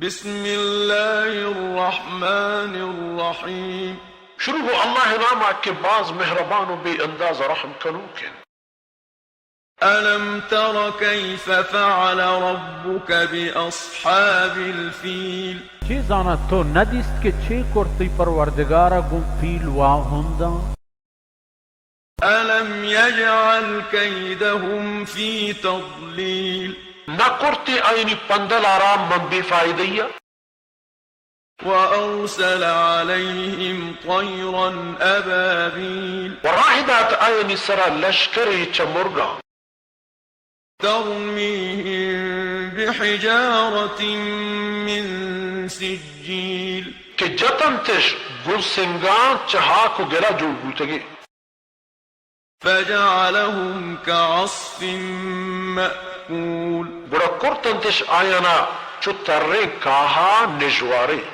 بسم الله الرحمن الرحيم. شروع گوں اللہ ءِ نام ءَ کہ باز مہربان و بے انداز رحم کنوک انت. ألم تر كيف فعل ربك بأصحاب الفيل؟ چے زاناں تو نہ دیست کہ چے کرت تئی پروردگار ءَ گوں پیل واہنداں؟ ألم يجعل كيدهم في تضليل؟ نہ کرت ئے آیانی پندل ءَ را من بے فائدہی ءَ؟ وأرسل عليهم طيرا أبابيل. و راہ دات آیانی سرا لشکرے چہ مرگاں. ترميهم بحجارة من سجيل. کہ جتنتش گوں سنگاں چہ ہاک و گلا جوڑ بوتگیں. فجعلهم كعصف مأكول. گڑا کرتنتش آیانا چو تریں کاہا نژواریں.